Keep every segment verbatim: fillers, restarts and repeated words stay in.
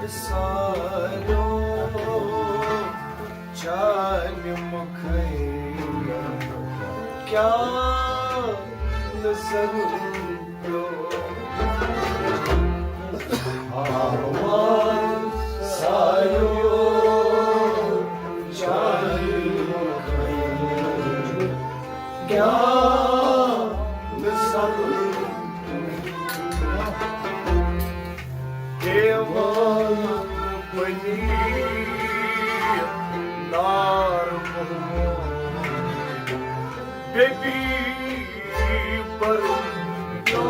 ساروِ چانہِ مُکھٕے کیٛاہ نظر پیوٚو؟ آواز ساروِ چانہِ مُکھٕے کیٛاہ نظر دیوان بنی نار محمود بے بی پرندو۔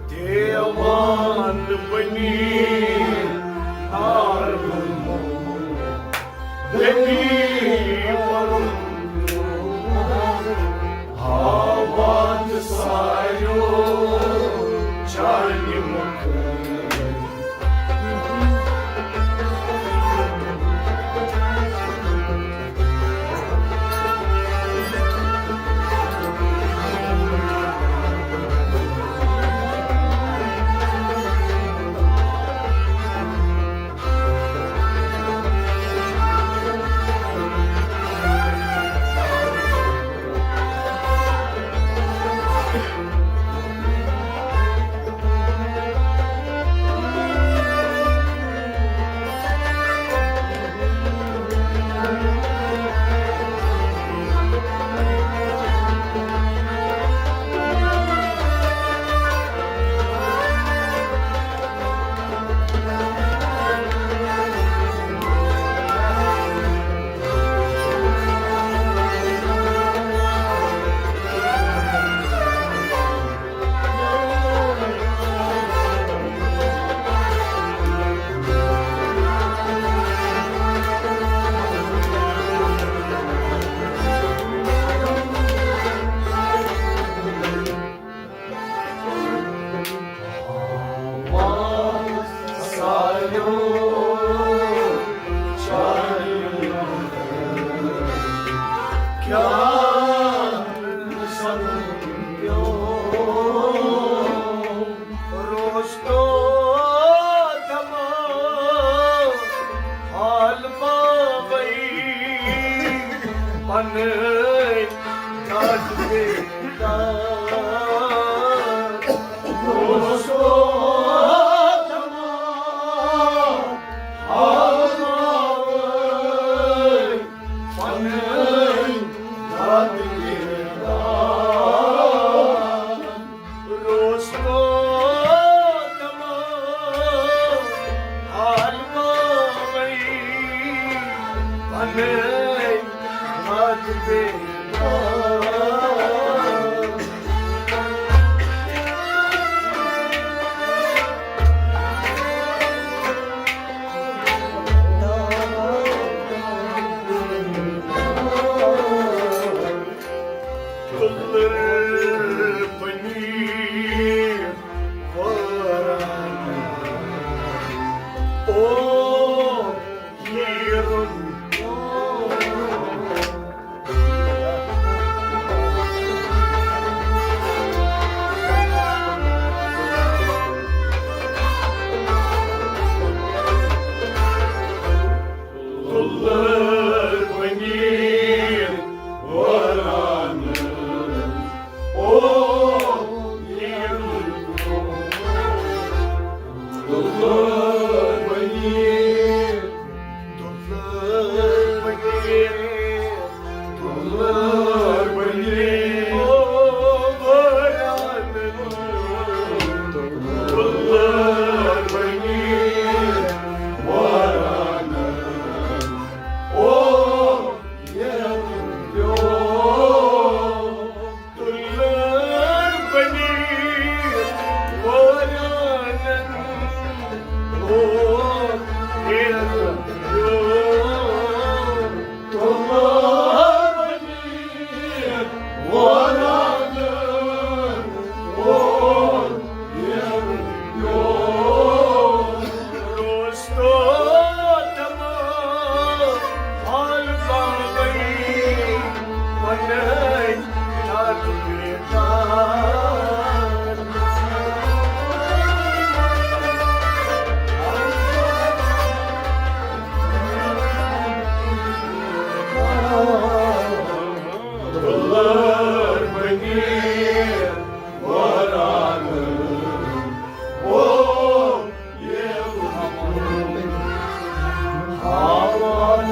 دیوان بنی نار محمود بے بی پرندو۔ آواز ساروِ چانہِ مُکھٕے روشتو دما حال باوئی پنٕنۍ داد بیداد۔ روشتو دما حال باوئی پنٕنۍ داد بیداد۔ روشتو دما حال باوئی پنٕنۍ داد بیداد۔ کُلر بنی واران۔ او ہیرن،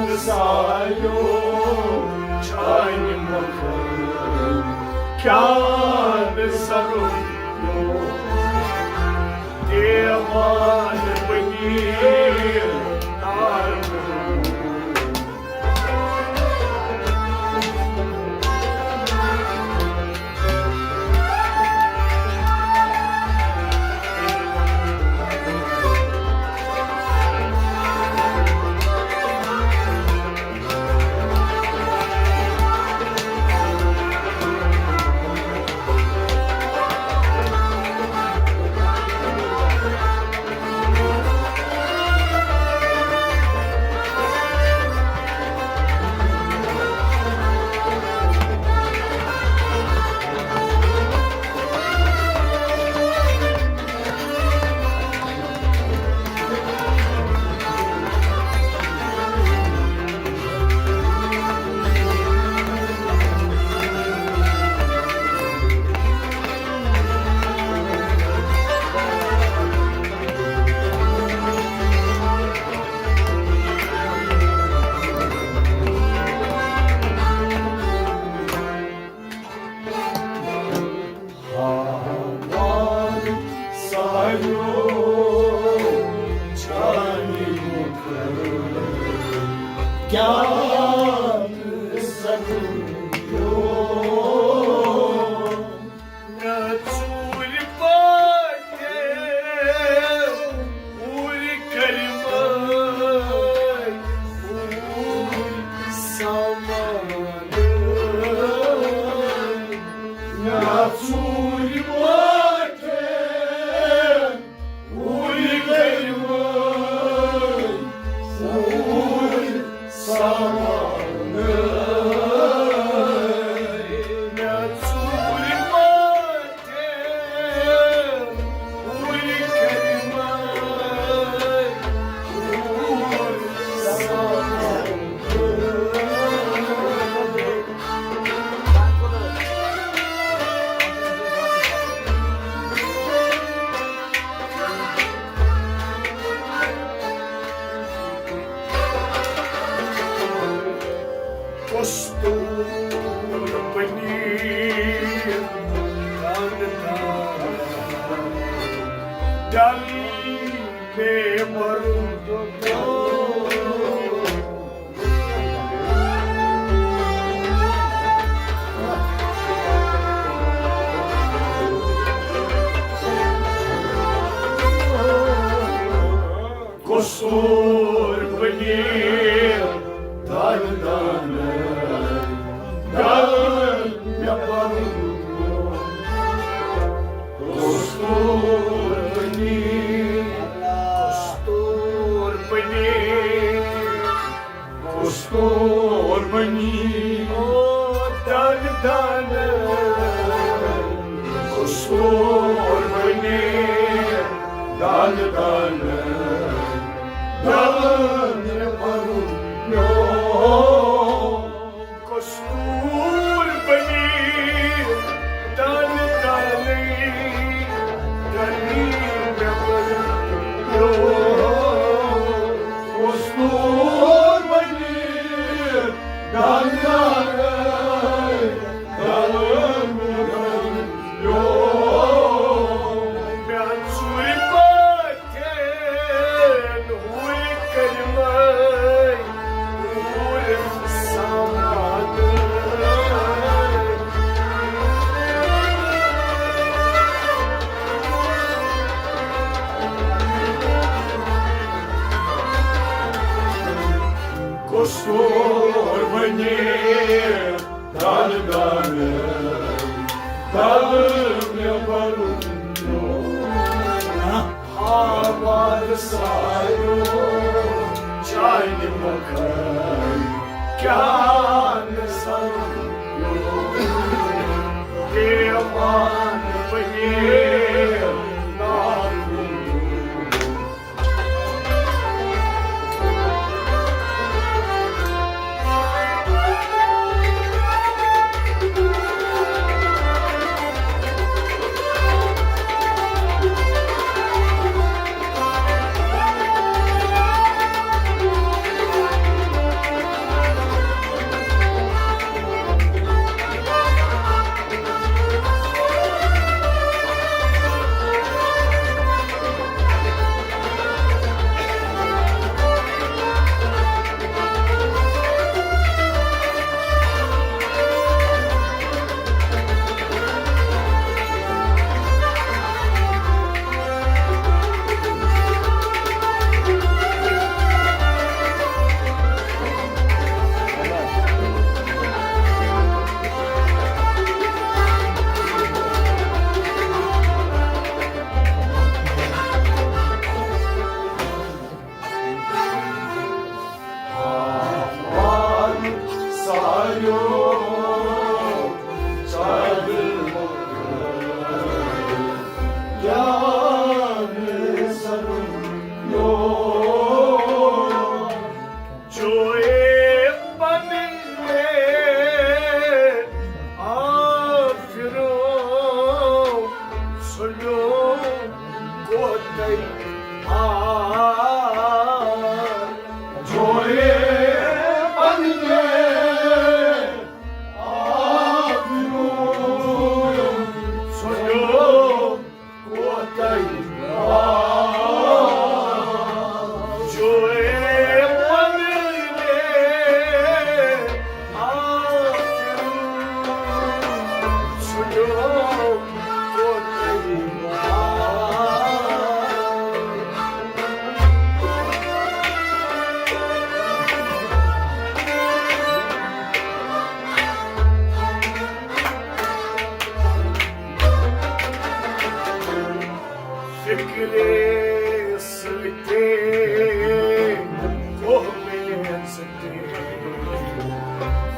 سایو چھانہِ مۄکھٕ کیٛاہ نہٕ سرُن پیوٚو۔ دیوان بٔنی نارٕ۔ ہاوان سایو چھانہِ مۄکھٕ کیٛاہ نہٕ سرُن پیوٚو۔ مےٚ ژوٗرِ پٲٹھۍ اوٗرۍ کٔرۍ مٲلۍ، اوٗرۍ سامان۔ مےٚ ژوٗرِ پٲٹھۍ اوٗرۍ کٔرۍ مٲلۍ، اوٗرۍ سامان۔ مےٚ ژوٗرِ پٲٹھۍ کستور پنیر، دان دان، ڈل میں مروں۔ کستور پنیر، دان دان، ڈل مےٚ پنُن۔ کستور پنیر، کستور پنیر، کستور پنیر، او دان دان، کستور پنیر، دان دان، دان پنیر۔ کستور بنی دان دانی، دانی مےٚ بنیو۔ کستور بنی دان دانی، دان مےٚ بنیو۔ مےٚ ژوٗرِ پٲٹھۍ کھٮ۪ن ہُرۍ کٔرۍ مٲلۍ، ہُرۍ سامان۔ قصور بنی دان دان، دل مےٚ بنیو۔ آباد سایو چانہِ مۄکھٕ کیٛاہ نہٕ سرُن پیوٚو۔ دیوان بنی نارٕ۔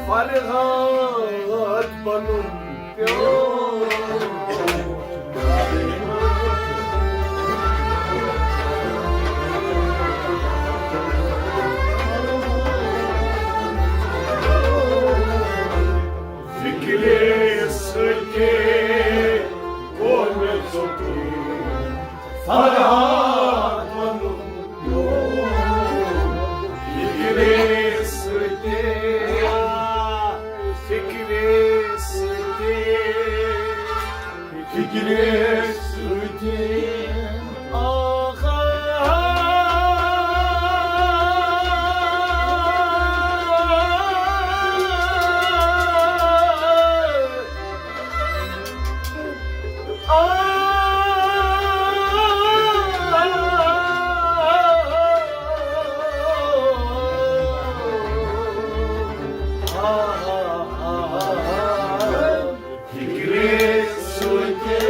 فرہاد بنُن پیوٚو۔ فِکرِ سۭتۍ گوٚو مےٚ ژوٚٹُے فرہاد بنُن۔ فِکرِ سۭتۍ، فِکرِ سۭتۍ، فِکرِ سۭتۍ۔ آہا۔ فِکرِ سۭتۍ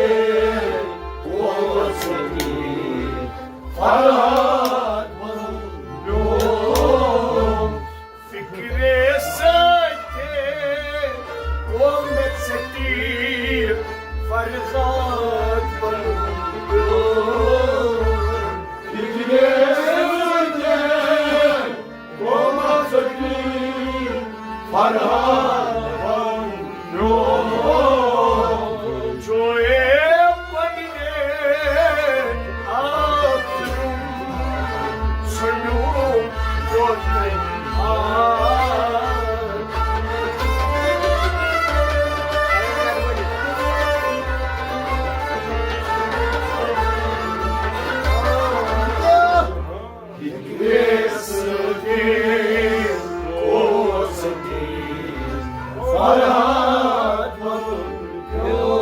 اوس فرہاد بنُن پیوٚو۔ فِکرِ سۭتۍ گوٚو مےٚ ژٔٹِتھ فرہاد بنُن پیوٚو۔ فِکرِ سۭتۍ گوٚو مےٚ ژٔٹِتھ فرہاد بنُن پیوٚو۔ چوے پننہِ آبرُک ژھنُن ووتُے آب۔ فِکرِ سۭتۍ اوس فرہاد بنُن پیوٚو۔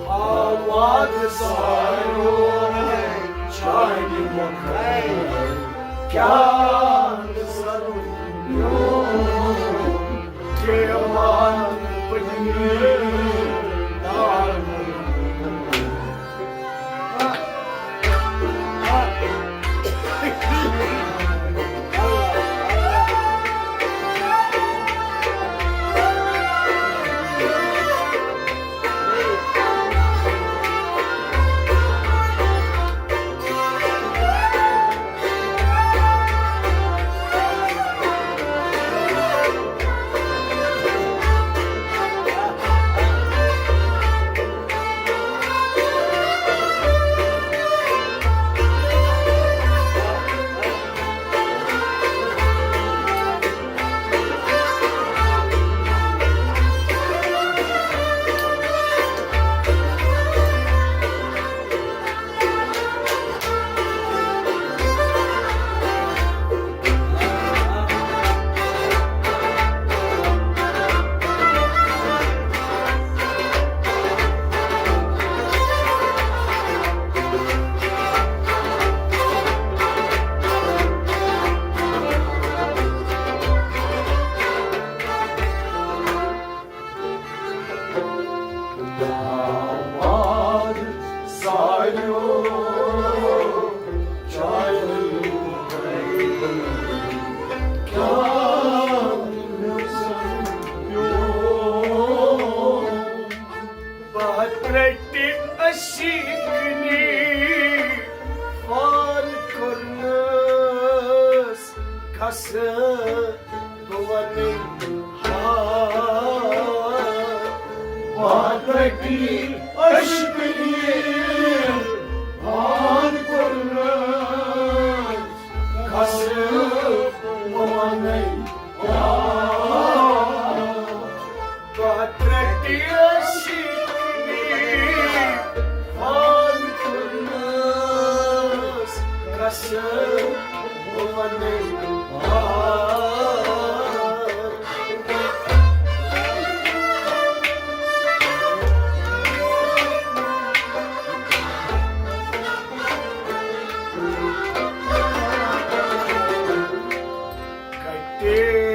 آواز ساروے چانہِ مۄکھٕ کیٛاہ نظر پیوٚو۔ دیوان پٔتمہِ دارُن۔ آواز ساروے چانہِ کیٛاہ نظر پیوٚو۔ بہٕ ترٛٹہِ عشقنی فال کوٚرنس کھسہٕ بہٕ وَنہٕ ہار۔ بہٕ ترٛٹہِ عشقنی فال کوٚرنس کھسہٕ بہٕ وَنہٕ ہار۔ بہٕ ترٛٹہِ عشقنی فال کوٚرنس کھسہٕ بہٕ وَنہٕ ہار۔ کَٹے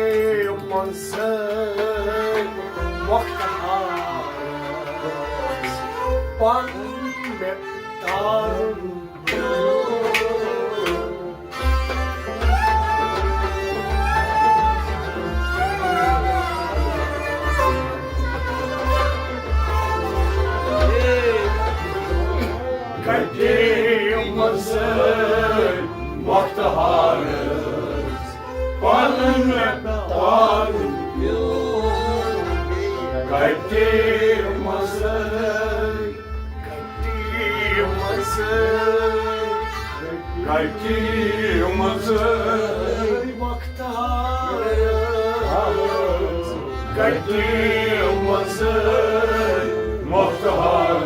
تارُن پیوٚو۔ کَٹہِ منٛزَے، کَٹہِ منٛزَے، کَٹہِ منٛزَے مۄختار، کَٹہِ منٛزَے مۄختار۔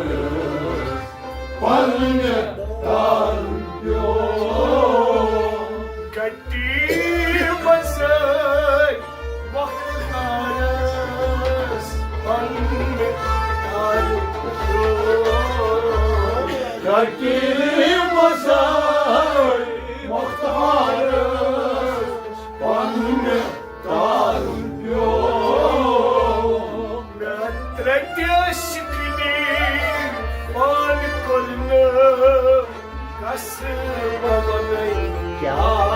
پَنُن تارُن پیوٚو۔ کَٹہِ منٛزَے مۄختارَس پَنُن تارُن پیوٚو۔ کَٹہِ منٛزَے مۄختارَس پَنُن تارُن پیوٚو۔ مےٚ ترٛٹہِ شِکنی پانہٕ کوٚر نہٕ کَس بَنَے کیٛاہ۔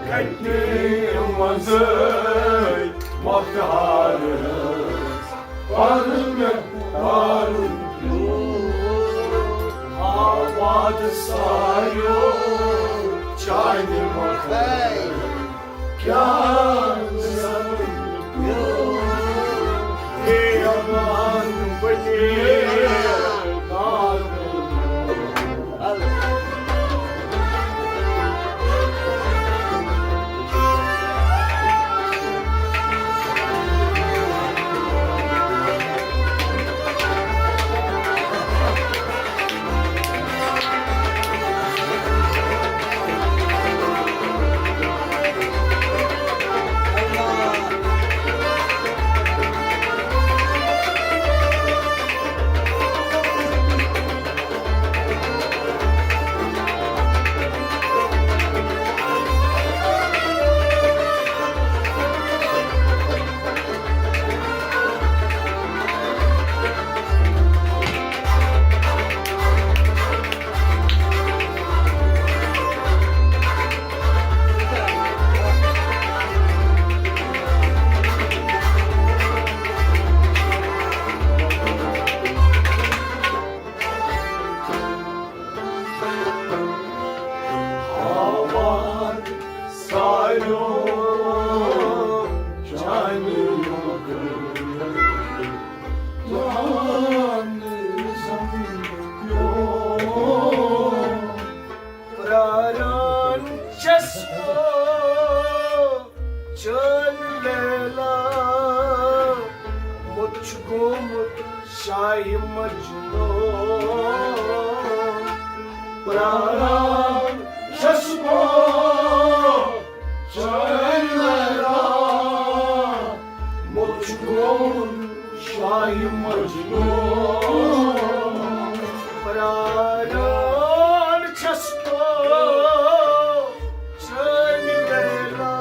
کَٹہِ منٛزَے مۄختارَس پَنُن تارُن پیوٚو۔ آباد ساریو چانہِ مۄختار کیٛاہ زَن پیوٚو۔ اے امان بنے بابل۔ آباد ساریو چانہِ مۄختار، جان زَن پیوٚو۔ پراران چھَس بہٕ چٲنۍ لیلا، موٚت چھُ گوٚمُت شاہہِ مجنون۔ پراران چھَس بہٕ چٲنۍ لیلا، موٚت چھُ گوٚمُت شاہہِ مجنون۔ پراران چھَس بہٕ چٲنۍ لیلا،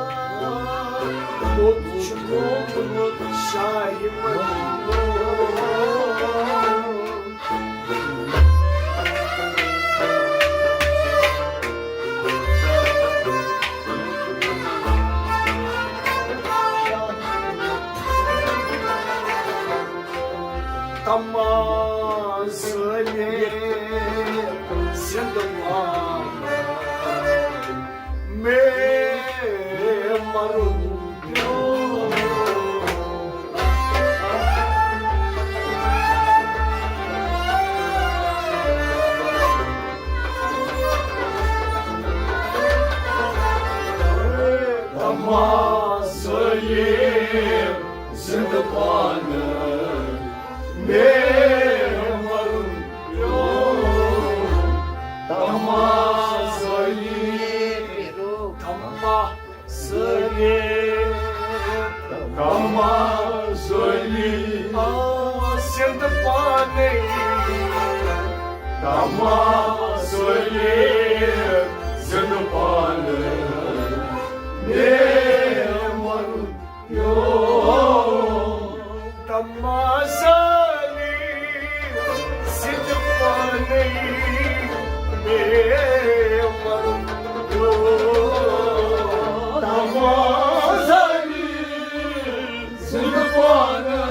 موٚت چھُ گوٚمُت شاہہِ مجنون۔ تمام سٲنۍ زندگان مےٚ مرُن پیوٚو۔ تمام سٲنۍ زندگان مےٚ مرُن پیوٚو۔ تمام سٲنۍ، تمام سٲنۍ، تمام سٲنۍ آ زِندٕ پانَے۔ تمام سٲنۍ زِندٕ پانَے مےٚ مرُن پیوٚو۔ تمام سٲنۍ زِندٕ پانَے مےٚ مرُن پیوٚو۔ تمام سٲنۍ زِندٕ پانَے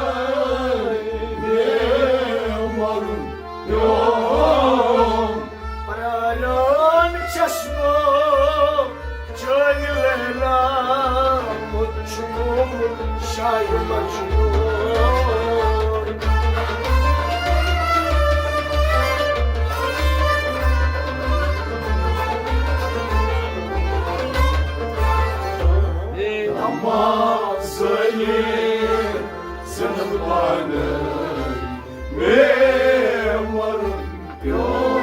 شاہِ مجنون۔ اما زٲلی زندگان مےٚ مرُن پیوٚو،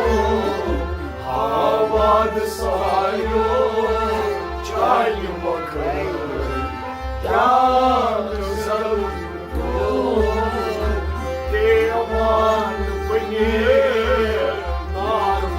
آباد سایو چانہِ مۄکھٕ کیٛاہ زرُن پیوٚو، دیوان بنے نارٕ۔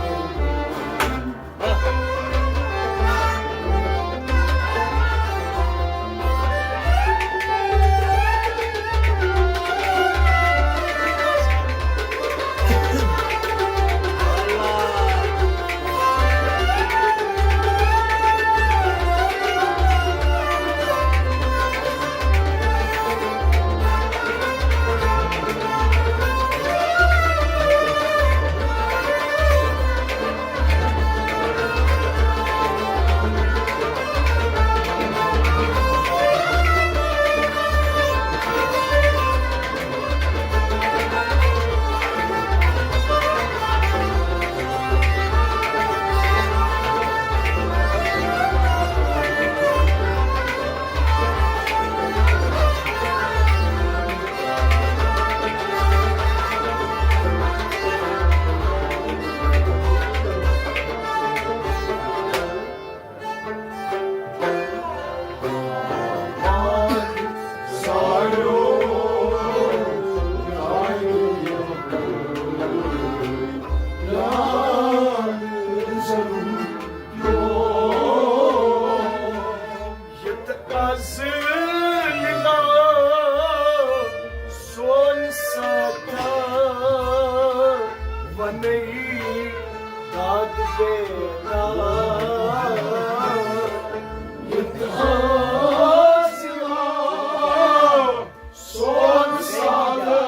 یتھ از لیلا سون ساتا ونئی داد بیدار۔ یتھ از لیلا سون ساتا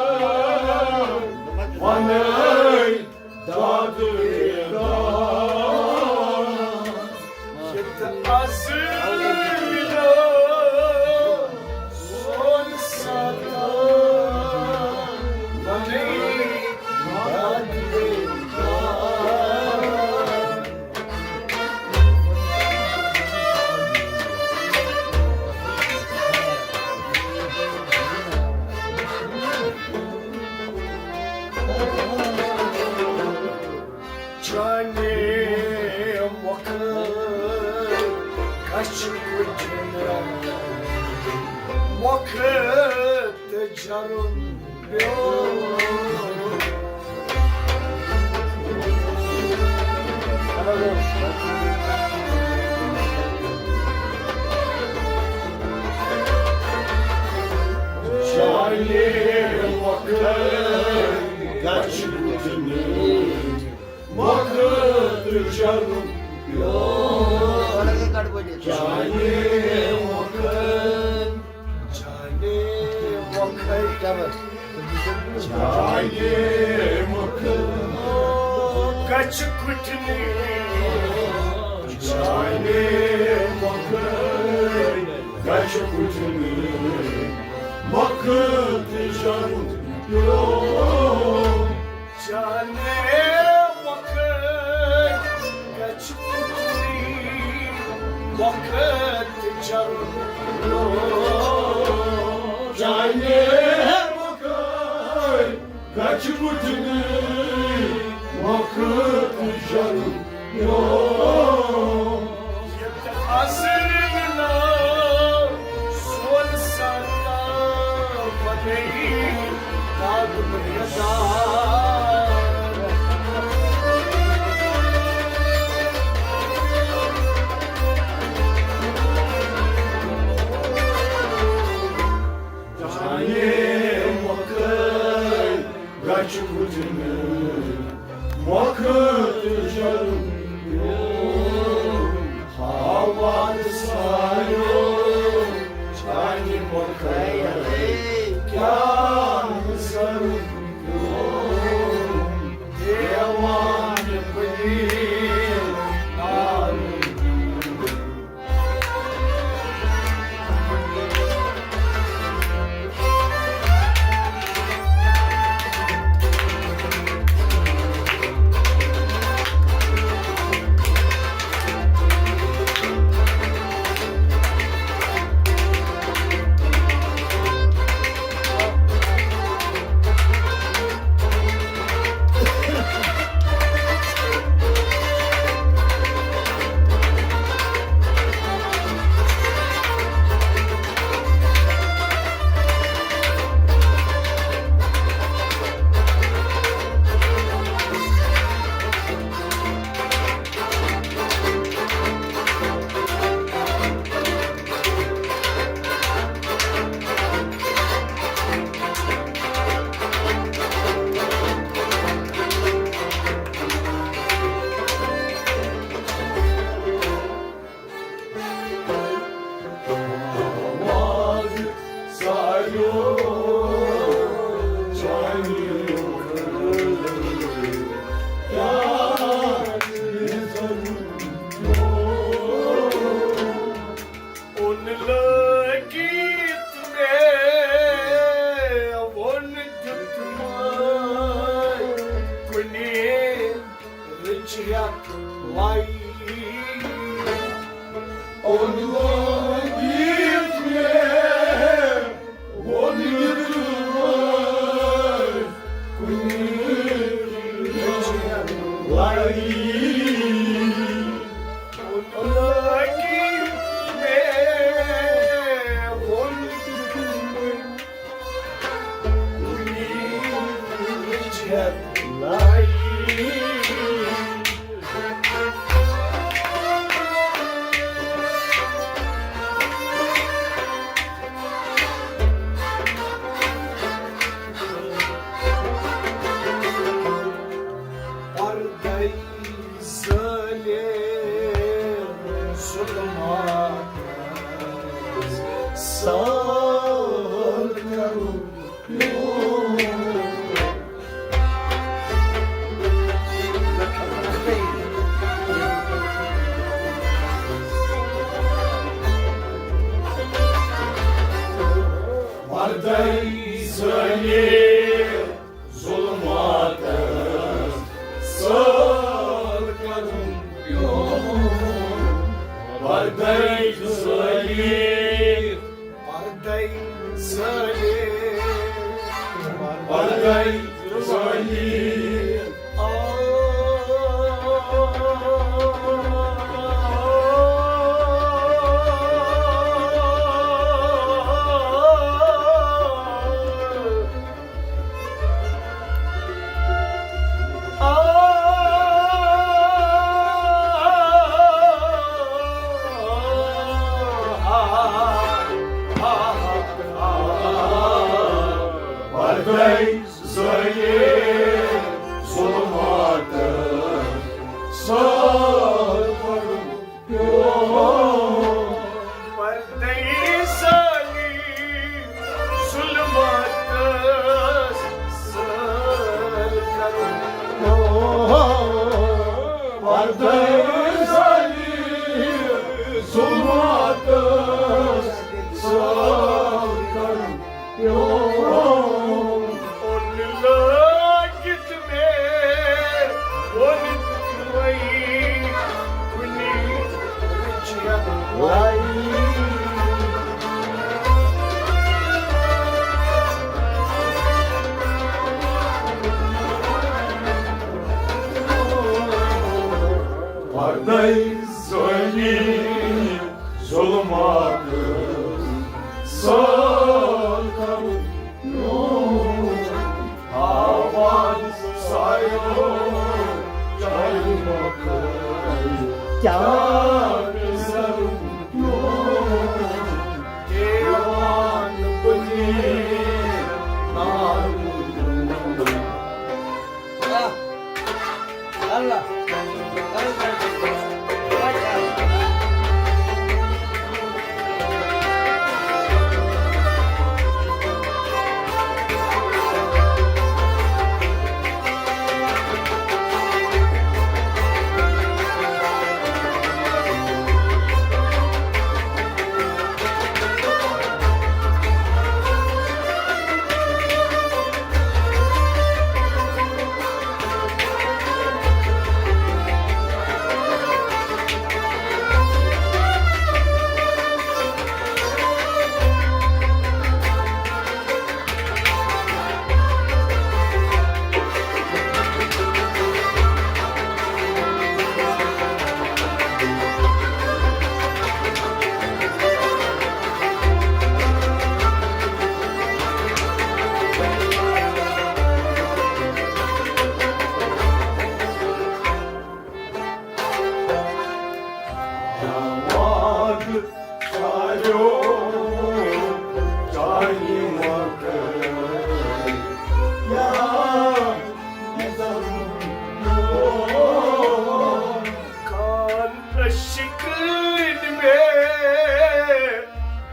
ونئی داد بیدار۔ یتھ از لیلا سون ساتا ونئی داد بیدار۔ چانہِ مۄکھٕ کچھ کُٹھٮ۪ن مۄکھٕ تہٕ جرُن پیوٚو۔ چانہِ مۄکھٕ کچھ کُٹھٮ۪ن مۄکھٕ تہٕ جرُن پیوٚو۔ چانہِ مۄکھٕ، چانہِ مۄکھٕ، چانہِ مۄکھٕ کچھ کُٹھٮ۪ن چانہِ مۄکھٕ کچھ کُٹھٮ۪ن مۄکھٕ تہٕ جرُن پیوٚو۔ چانہِ مۄکھٕ کچھ کُٹھٮ۪ن مۄکھٕ تہٕ جرُن پیوٚو۔ چانہِ مۄکھٕ کچھ کُٹھٮ۪ن مۄکھٕ تہٕ جرُن پیوٚو۔ یتھ از لیلا سون ساتا ونئی داد بیدار۔ چانہِ مۄکھٕ گژھِ گُزرنہٕ مۄکھٕ تہٕ جلُن پیوٚو۔ آباد ساریو چانہِ مۄکھٕ کیٛاہ کرُن پیوٚو۔ دیوان بٔنی آلوٗدٕ۔ پردے ظٲلِم ظُلماتس سٲل کرُن پیوٚو۔ پردے ظٲلِم ظُلماتس سٲل کرُن پیوٚو۔ پردے ظٲلِم، پردے ظٲلِم، پردے ظٲلِم۔ آ۔ پردے ظٲلِم ظُلماتس سٲل کرُن پیوٚو۔ پردے ظٲلِم ظُلماتس سٲل کرُن پیوٚو۔ پردے ظٲلِم ظُلماتس سٲل کرُن پیوٚو۔ اوٚن لٲگِتھ مےٚ ووٚن تُمَے کُنہِ رُچِیَن لَے۔ پردے ظٲلِم ظُلماتس سٲل کرُن پیوٚو۔ آواز سایو چاہیے مکر کیا نظر پیوٚو۔ دیوان بنی نار۔ اللہ۔ کان عشقن مےٚ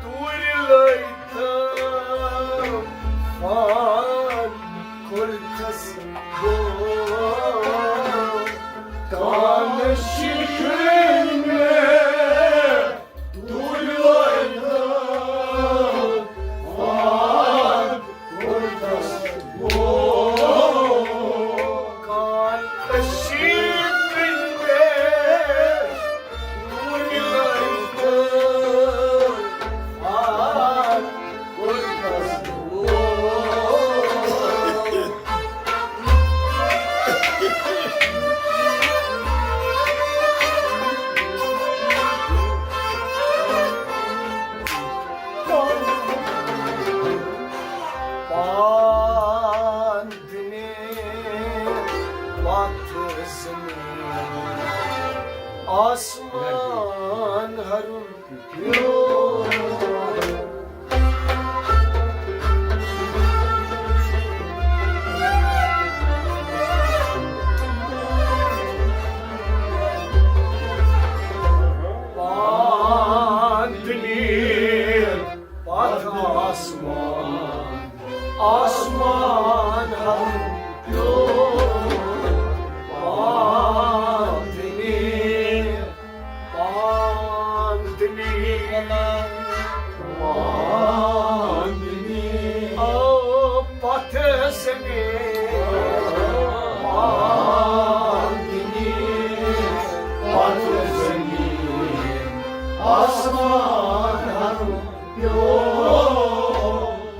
دوٗرِ لٲگۍ تھٲو، فان کوٚرتھس بوٚڑ۔ کان عشقن مےٚ دوٗرِ لٲگۍ تھٲو، فان کوٚرتھس بوٚڑ۔ کان عشقن مےٚ آسمان ہرُن پیوٚو۔ پان تہِ نیٖر پتھ آسمان، آسمان ہرُن پیوٚو۔ پان تہِ نیٖر، پان تہِ نیٖر، پان تہِ نیٖر۔ او پتھ زمین، پان تہِ نیٖر، پتھ زمین، آسمان ہرُن پیوٚو۔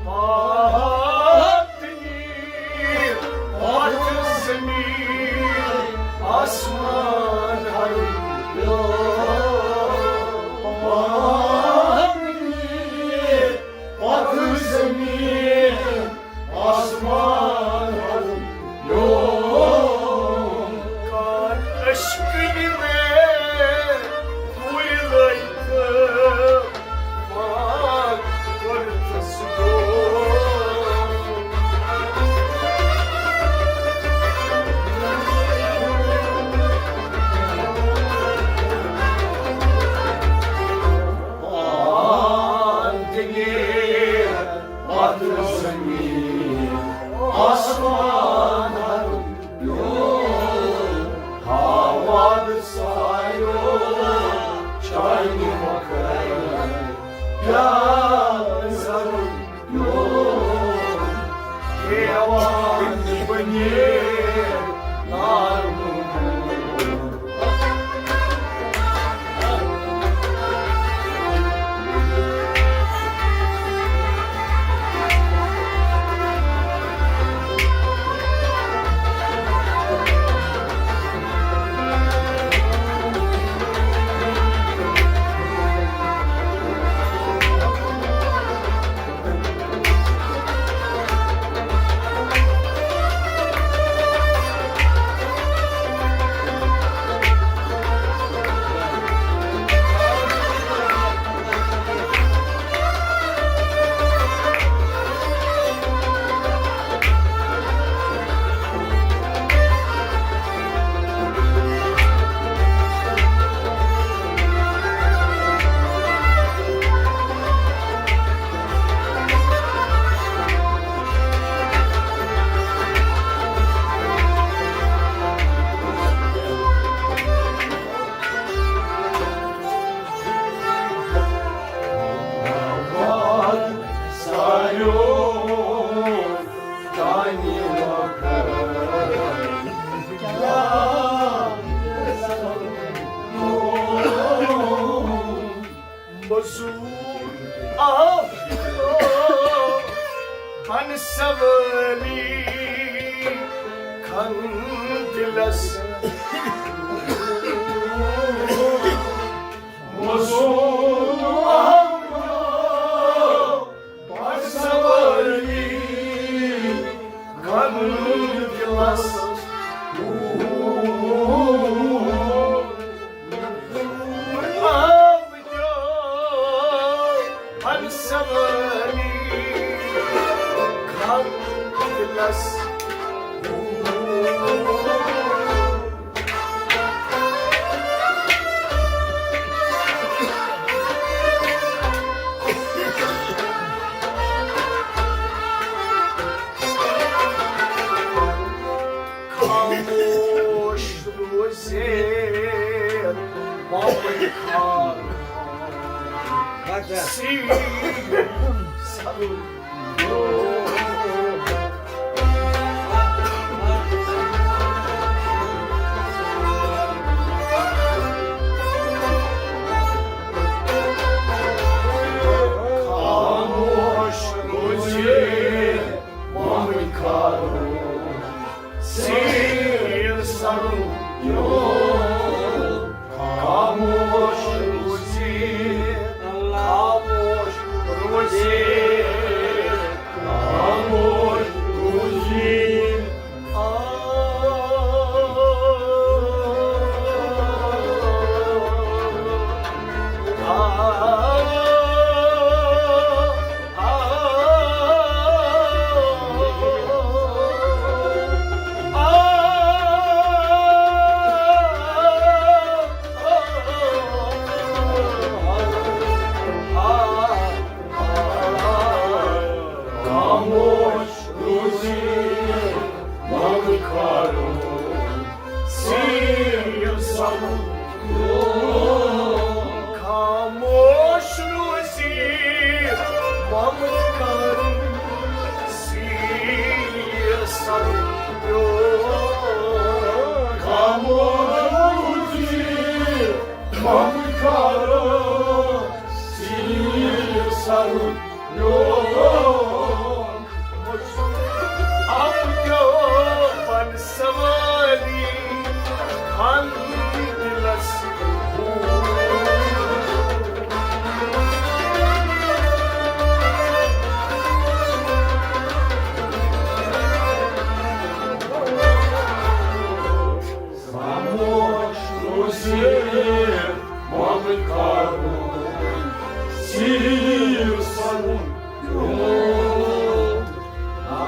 پتھ نیٖر، پتھ زمین، آسمان ہرُن پیوٚو۔ پتھ نیٖر، پتھ زمین، آسمان ہرُن پیوٚو۔ کر اشکنہِ مےٚ پھُلۍ لٲگۍ تہٕ پاک کوٚرتھس گوٚو۔ پان تہِ نیٖر، پتھ زمین، آسمان ہرُن پیوٚو۔ ہاواد سایو چانہِ مۄکھٕ پیالہٕ زرُن پیوٚو۔ ہیوان بنے نار موٗ۔ مزور آو بن سوٲلی کھن دلس۔ مزور آو بن سوٲلی کھن دلس۔ خاموش روزے وۄپٕنۍ خان۔ سیٖر سرُن۔ خاموش روزے وۄپٕنۍ خان۔ سیٖر سرُن پیوٚو۔ خاموش روزی، خاموش روزی،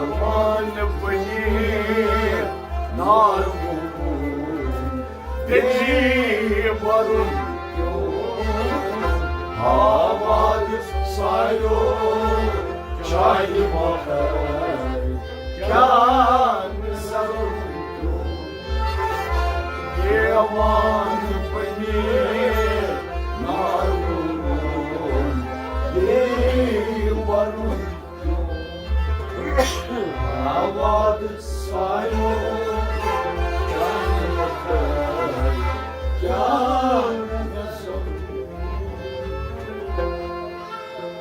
مان بنی نارون دلی برون آباد سایو چای مکر کیا نظر دیوان بنی نارون دلی برون آباد سایو جان مکر کیا نظر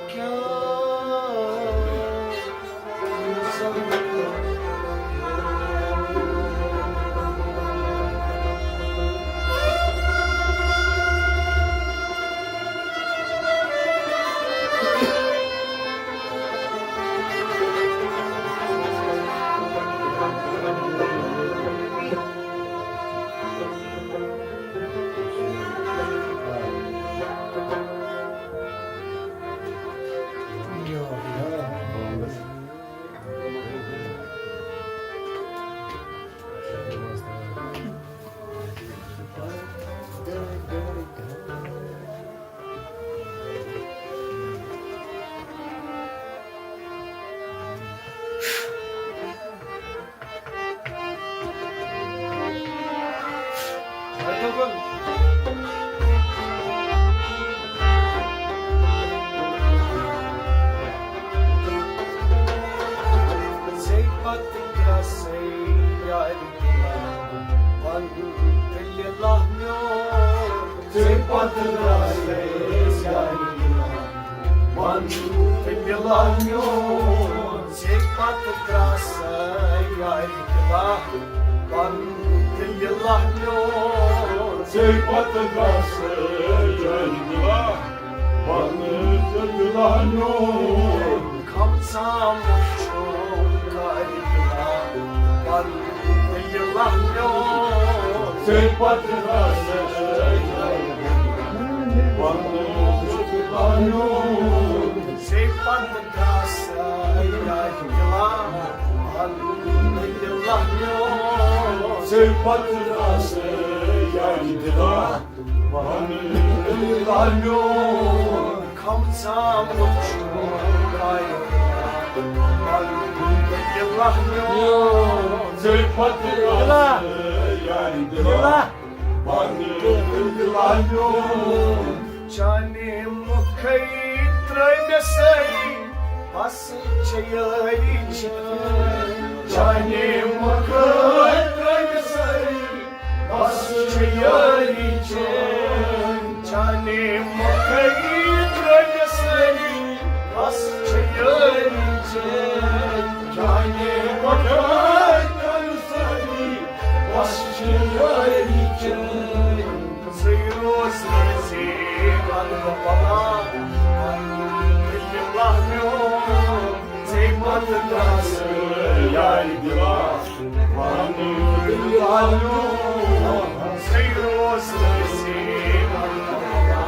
کیا نظر ژے پتہٕ درٛاے أسۍ یارِ دِلہ، وَن تہٕ دِلہ میون۔ ژے پتہٕ درٛاے أسۍ یارِ دِلہ، وَن تہٕ دِلہ میون۔ ژے پتہٕ درٛاے أسۍ یارِ دِلہ، وَن تہٕ دِلہ میون۔ کم ژامُت چھُم کارِ دِلہ، وَن تہٕ دِلہ میون۔ ژے پتہٕ درٛاے أسۍ یارِ دِلہ، وَن تہٕ دِلہ میون۔ ژے پتہٕ درٛاے أسۍ یارِ دِلہ، وَن تہٕ دِلہ میون۔ ژے پتہٕ درٛاے أسۍ یارِ دِلہ، وَن تہٕ دِلہ میون۔ کم ژامُت چھُم کارِ دِلہ، وَن تہٕ دِلہ میون۔ ژے پتہٕ درٛاے أسۍ یارِ دِلہ، وَن تہٕ دِلہ میون۔ چانے مُکھے ترٛٲے مےٚ سٲری، بس چھِ یٲری چٲنۍ۔ چانے مُکھے ترٛٲے مےٚ سٲری، بس چھِ یٲری چٲنۍ۔ چانے مُکھے ترٛٲے مےٚ سٲری، بس چھِ یٲری چٲنۍ۔ چانے مُکھے ترٛٲے مےٚ سٲری، بس چھِ یٲری چٲنۍ۔ ژٕے روز نصیب اللہ بلا، دِلہ میون۔ ژے پتہٕ درٛاے أسۍ یارِ دِلہ، وَن تہٕ دِلہ میون۔ ژٕے روز نصیب اللہ بلا،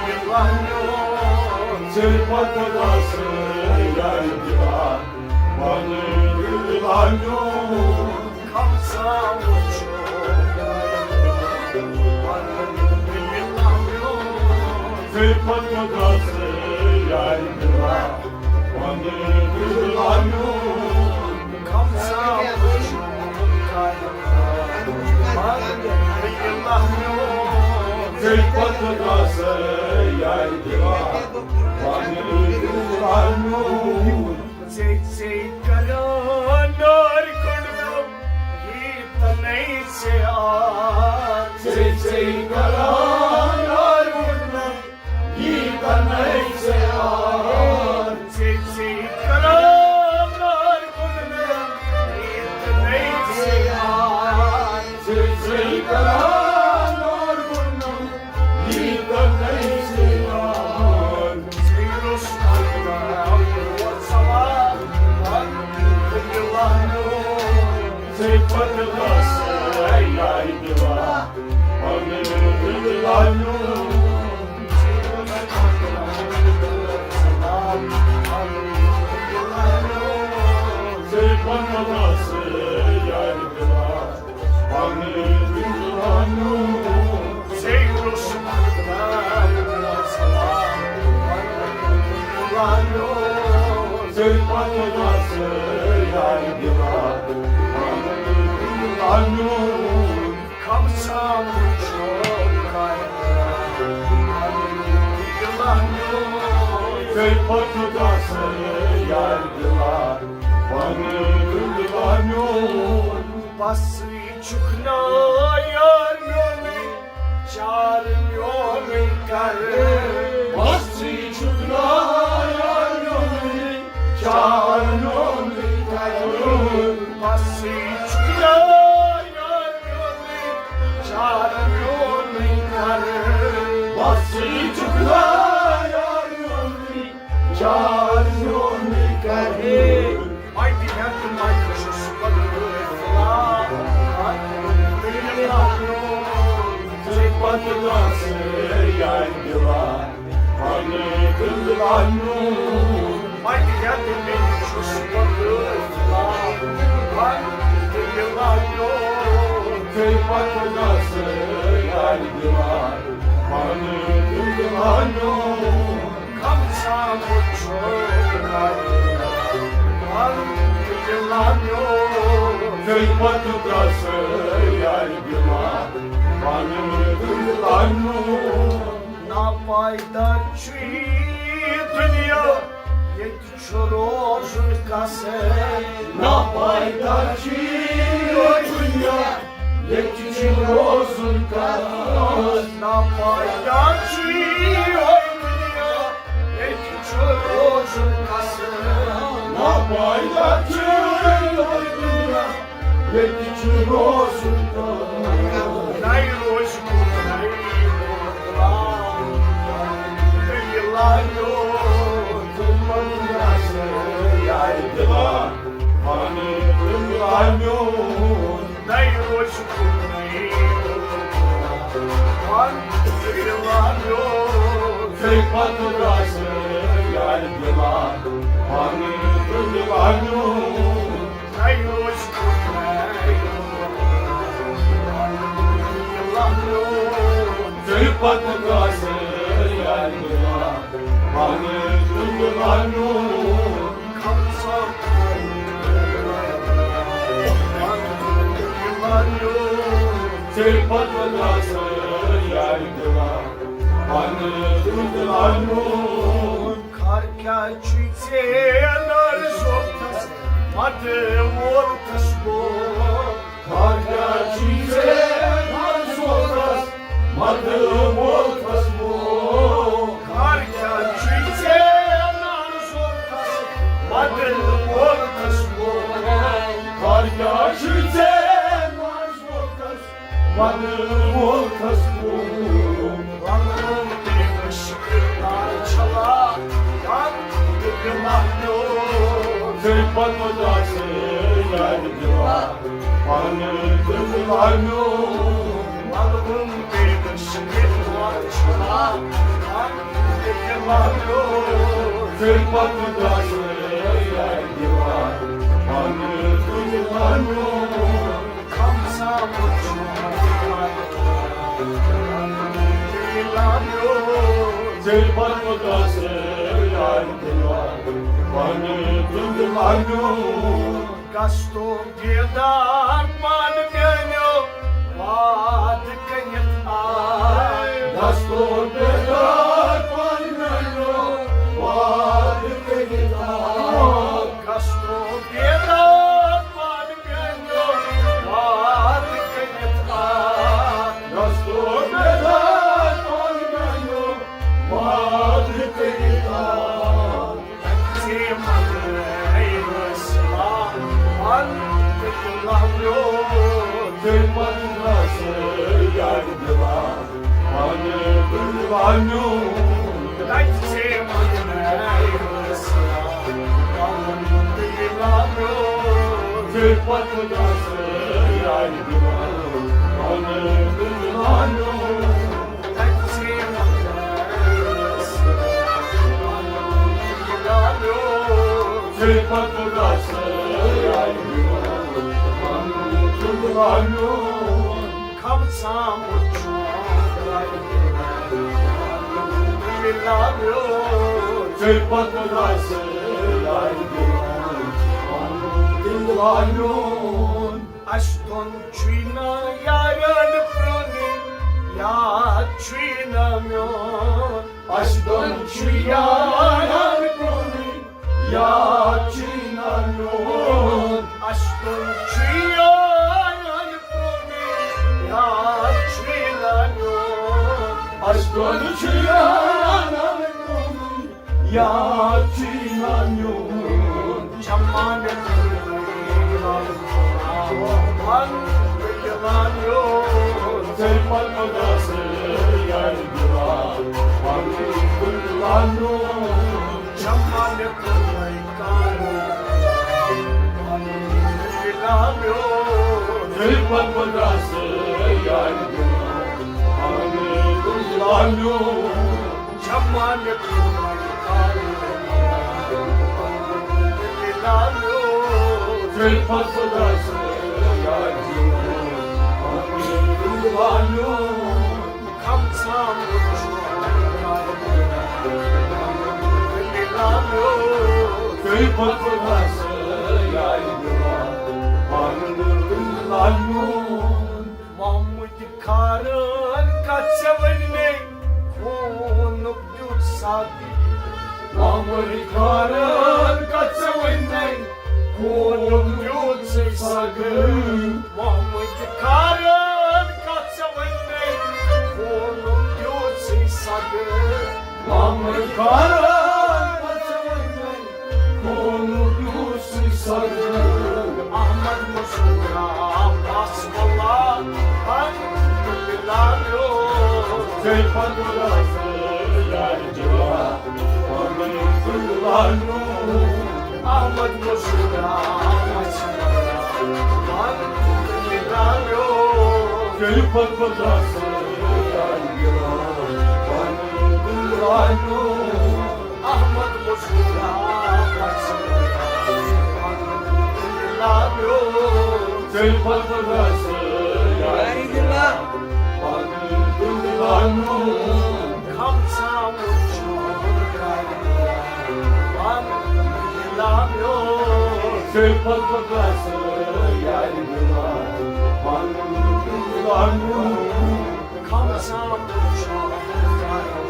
دِلہ میون۔ ژے پتہٕ درٛاے أسۍ یارِ دِلہ، وَن تہٕ دِلہ میون۔ کم ژامُت چھُم کارِ دِلہ، وَن تہٕ دِلہ میون۔ ژے پتہٕ درٛاے أسۍ یارِ دِلہ، وَن تہٕ دِلہ میون۔ کم ژامُت چھُم کارِ دِلہ، وَن تہٕ دِلہ میون۔ ژے پتہٕ درٛاے أسۍ یارِ دِلہ، وَن تہٕ دِلہ میون۔ ژے ژے کران نار گُنڈو، یی تنے ژے آر۔ ژے ژے کران نار گُنڈو، یی تنے ژے آر۔ ژے ژے کران نار گُنڈو، یی تنے ژے آر۔ ژے ژے کران نار گُنڈو، یار دِلا، پنُن دِلا میون۔ کم سام چھُ دِلا میون۔ ژے پتہٕ دَس یار دِلا، پنُن دِلا میون۔ بس چھُکھ نا یار میونُے، چار میونُے کر۔ بس چھُکھ نا یار میونُے، چار میونُے کر۔ بس چھُکھ نا یار میونُے، چار میونُے کر۔ بس چھُکھ نا یار میونُے، چار میونُے کر۔ مایہِ تہِ ہٮ۪تھ تہٕ مایہِ تہِ چھُس بہٕ قٲفلہٕ۔ ژے پتہٕ دَس یار دِلا، پنُن دِلا میون۔ مایہِ تہِ ہٮ۪تھ تہٕ مایہِ تہِ چھُس بہٕ قٲفلہٕ۔ پنُن دِلا میون۔ ژے پتہٕ دَس یار دِلا، پنُن دِلا میون۔ کم سام چھُ دِلا میون۔ ژے پتہٕ دَس یار دِلا، پنُن دِلا میون۔ ناپایدار چھُ یہِ دُنیا، ییٚتہِ چھُ روزُن کس۔ ناپایدار چھُ یہِ دُنیا، ییٚتہِ چھُ روزُن کس۔ ناپایدار چھُ یِہوٚے دُنیا، ییٚتہِ چھُ روزُن کس۔ ناپایدار چھُ یِہوٚے دُنیا، ییٚتہِ چھُ روزُن کس۔ نَے روزِ کُنُے دِلا میون۔ یار دِلا، پنُن دِلا میون۔ نَے روزِ کُنُے دِلا میون۔ ژے پتہٕ دَس یار دِلا، پنُن دِلا میون۔ نَے روزِ کُنُے دِلا میون۔ ژے پتہٕ دَس یار دِلا، پنُن دِلا میون۔ ژے پتہٕ دَس یار دِلا، پنُن دِلا میون۔ خار کیٛاہ چھُے ژےٚ نارٕ ضوٚرتھس، مدٕ ووٚرتھس گوٚو۔ خار کیٛاہ چھُے ژےٚ نارٕ ضوٚرتھس، مدٕ ووٚرتھس گوٚو۔ خار کیٛاہ چھُے ژےٚ نارٕ ضوٚرتھس، مدٕ ووٚرتھس گوٚو۔ خار کیٛاہ چھُے ژےٚ نارٕ ضوٚرتھس، مدٕ ووٚرتھس گوٚو۔ وَلُن تہِ مُشکِل نار چھلا، وَلُن تہِ دِلا میون۔ ژے پتہٕ دَس یار دِلا، پنُن دِلا میون۔ وَلُن تہِ مُشکِل نار چھلا، وَلُن تہِ دِلا میون۔ ژے پتہٕ دَس یار دِلا، پنُن دِلا میون۔ کم سام چھُ دِلا میون۔ ژے پتہٕ دَس یار دِلا، پنُن دِلا میون۔ گژھ تو بیدار پان میانیو وعدٕ کٔرِتھ آ۔ گژھ تو بیدار پان میانیو وعدٕ کٔرِتھ آ۔ گژھ تو بیدار پان میانیو وعدٕ کٔرِتھ آ۔ گژھ تو بیدار پان میانیو وعدٕ کٔرِتھ آ۔ ژے پتہٕ ٲسۍ لا، پنُن دِلا میون۔ ژے پتہٕ ٲسۍ یار دِلا، پنُن دِلا میون۔ ژے پتہٕ ٲسۍ لا، پنُن دِلا میون۔ ژے پتہٕ ٲسۍ یار دِلا، پنُن دِلا میون۔ ژے پتہٕ دَس یار دِلا، پنُن دِلا میون۔ کم سام چھُ دِلا میون۔ ژے پتہٕ دَس یار دِلا، پانون۔ اَسہِ دۄن چھُے نا یارن پرٛونُے، یاد چھُے نا میون۔ اَسہِ دۄن چھُے یارن پرٛونُے، یاد چھُے نا میون۔ اَسہِ دۄن چھُے یارن پرٛونُے، یاد چھُے نا میون۔ اَسہِ دۄن چھُے یارن پرٛونُے، یاد چھُے نا میون۔ چمانہِ پھُلۍ لال پھۄلان، ژےٚ پتہٕ پتہٕ آسہٕ یارِ دِوان، پنٕنۍ پھُلۍ لال میون۔ چمانہِ پھُلۍ لال پھۄلان، پنٕنۍ پھُلۍ لال میون۔ ژےٚ پتہٕ پتہٕ آسہٕ یارِ دِوان، پنٕنۍ پھُلۍ لال میون۔ چمانہِ پھُلۍ لال پھۄلان، پنٕنۍ پھُلۍ لال میون۔ ژےٚ پتہٕ پتہٕ آسہٕ یارِ دِوان، پنٕنۍ پھُلۍ لال میون۔ کھمژامُت چھُ دِلہِ لالو۔ ژےٚ پتہٕ پتہٕ آسہٕ یارِ دِوان، پنٕنۍ دِلہِ لالو۔ محمد کھارن کتھ ژےٚ ؤنۍ مےٚ، خوٗنُک دیُت سگ۔ محمد کھارن کتھ ژےٚ ؤنۍ مےٚ، خوٗنُک دیُت سگ۔ محمد کھارن کتھ ژےٚ ؤنۍ مےٚ، خوٗنُک دیُت سگ۔ محمد کھارن کتھ ژےٚ ؤنۍ مےٚ، خوٗنُک دیُت سگ۔ احمد مسکرا بس واللہ، الحمدللہ میون۔ ژےٚ پتہٕ رسول جوان، پنٕنۍ پھُلۍ لال میون۔ احمد مسکرا بس واللہ، الحمدللہ میون۔ ژےٚ پتہٕ رسول جوان، پنٕنۍ پھُلۍ لال میون۔ احمد مسکرا بس واللہ، الحمدللہ میون۔ ژےٚ پتہٕ رسول جوان، پنٕنۍ پھُلۍ لال میون۔ کھمژامُت چھُ گرِ پنُن دِلا میون۔ ژےٚ پتہٕ پتہٕ آسہٕ یارِ دِلا، پنُن دِلا میون۔ کھمژامُت چھُ گرِ پنُن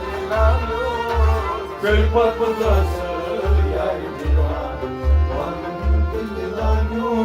دِلا میون۔ ژےٚ پتہٕ پتہٕ آسہٕ یارِ دِلا، پنُن دِلا میون۔